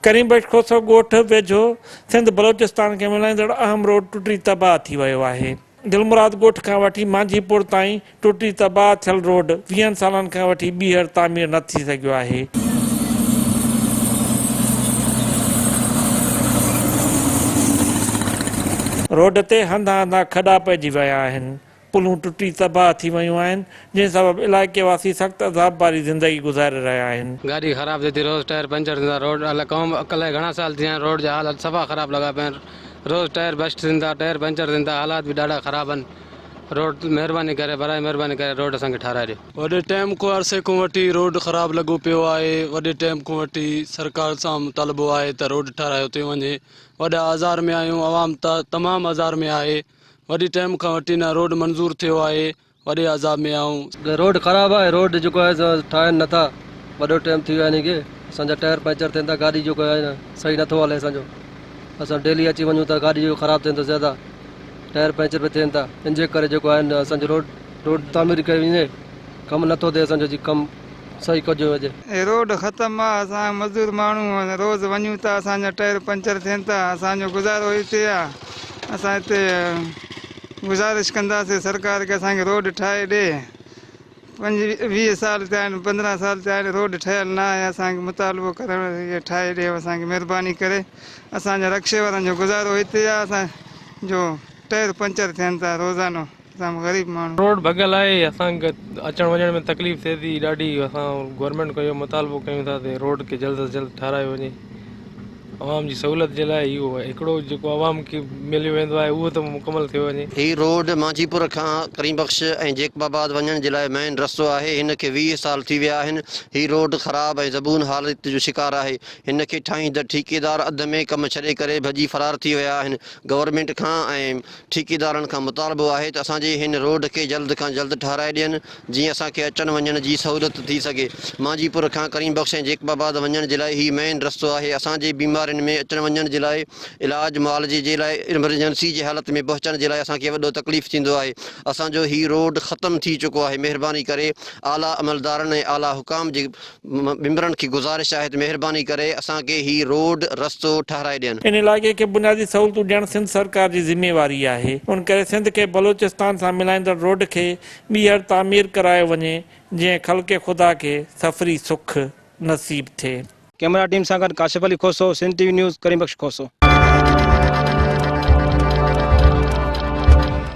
ڪريم بخش کوسو ڳوٺ ويجهو سنڌ بلوچستان کي ملائيندڙ اهم روڊ ٽٽي تباهه ٿي ويو آهي. دلمراد ڳوٺ کان وٺي مانجهي پور تائين ٽٽي تباهه ٿيل روڊ ويهن سالن کان وٺي ٻيهر تعمير نه ٿي سگهيو آهي. روڊ تي هنڌان هنڌان کڏا پئجي ويا آهن. پلون ٽٽي تباهه ٿي ويون آهن، جنهن سبب علائقي واسي سخت عذاب واري زندگي گذاري رهيا آهن. گاڏي خراب ٿئي ٿي روز ٽائر پنچر ٿين ٿا روڊ الائي قوم الائي گهڻا سال ٿي ويا آهن روڊ جا حالت صفا خراب لڳا پيا آهن روز ٽائر بسٽ ٿين ٿا ٽائر پنچر ٿين ٿا حالات به ڏاڍا خراب آهن روڊ مهرباني ڪري برائي مهرباني ڪري روڊ اسان کي ٺاراهي ڏيو. وڏي ٽيم کان عرصي کان وٺي روڊ خراب لڳو پيو آهي وڏي ٽيم کان وٺي سرڪار سان مطالبو آهي ته روڊ ٺارايو ٿيو وڃي وڏا آزار ۾ آهيون عوام تمام آزار ۾ آهي وڏي ٽيم کان وٺي نه روڊ منظور ٿيو آهي وڏي عذاب ۾ آهون. روڊ خراب آهي روڊ جيڪو آهي سو ٺاهين نٿا وڏو ٽيم ٿي ويو آهي انهي کي اسان جا ٽائر پنچر ٿين ٿا گاڏي جيڪو آهي نه صحيح نٿو هلي اسان جو اسان ڊيلي اچي وڃون ٿا گاڏي جو خراب ٿين ٿو زياده ٽائر پنچر به ٿين ٿا ان جي ڪري جيڪو آهي نه اسان جو روڊ روڊ تعمير ڪئي وڃي ڪم نٿو ٿئي اسان جو جي ڪم صحيح ڪجو وڃي. هي روڊ ختم آ اسان مزدور ماڻهو روز وڃون ٿا اسان جا ٽائر پنچر ٿين ٿا اسان جو گذارو هتي آ اسان هتي گذارش ڪنداسين سرڪار کي اسان کي روڊ ٺاهي ڏي 25 سال ٿيا آهن 15 سال ٿيا آهن روڊ ٺهيل نه آهي اسان کي مطالبو ڪرڻ ٺاهي ڏيو اسان کي مهرباني ڪري اسان جا رڪشي وارن جو گذارو هتي آ اسان جو ٽائر پنچر ٿين ٿا روزانو. اسان غريب ماڻهو. روڊ ڀڳل آهي اسان کي اچڻ وڃڻ ۾ تڪليف ٿئي ٿي ڏاڍي اسان گورنمينٽ کان اهو مطالبو ڪيون ٿا ته روڊ کي جلد از جلد ٺارايو وڃي عوام جي سهولت جي لاء اهو هڪڙو جيڪو عوام کي مليو ويندو آهي اهو ته مڪمل ٿيو وڃي. هي روڊ مانجهي پور کان ڪريم بخش ۽ جيڪب آباد وڃڻ جي لاء مين رستو آهي هن کي 20 سال ٿي ويا آهن هي روڊ خراب ۽ زبون حالت جو شڪار آهي هن کي ٺاهيندڙ ٺيڪيدار اڌ ۾ ڪم ڇڏي ڪري ڀڄي فرار ٿي ويا آهن گورنمينٽ کان ۽ ٺيڪيدارن کان مطالبو آهي ته اسان جي هن روڊ کي جلد کان جلد ٺهرائي ڏين جيئن اسان کي اچڻ وڃڻ جي سهولت ٿي سگهي. مانجهي پور کان ڪريم بخش ۽ جيڪب آباد وڃڻ جي لاء هي مين رستو آهي اسان جي بيمارين ۾ اچڻ وڃڻ جي لاء علاج معالجي جي لاء ايمرجنسي جي حالت ۾ پهچڻ جي لاء اسان کي وڏو تڪليف ٿيندو آهي اسان جو هي روڊ ختم ٿي چڪو آهي مهرباني ڪري اعليٰ عملدارن ۽ اعليٰ حڪام جي ميمبرن کي گذارش آهي ته مهرباني ڪري اسان کي هي روڊ رستو ٺهرائي ڏين. ان علائقي کي بنيادي سهولتون ڏيڻ سنڌ سرڪار جي ذميواري آهي ان ڪري سنڌ کي بلوچستان سان ملائيندڙ روڊ کي ٻيهر تعمير ڪرايو وڃي جيئن خلق خدا کي سفري سک نصيب ٿئي. ڪئميرا ٽيم سان گڏ Kashif Ali Khoso, Sindh T V news, Karim Bakhsh Khoso.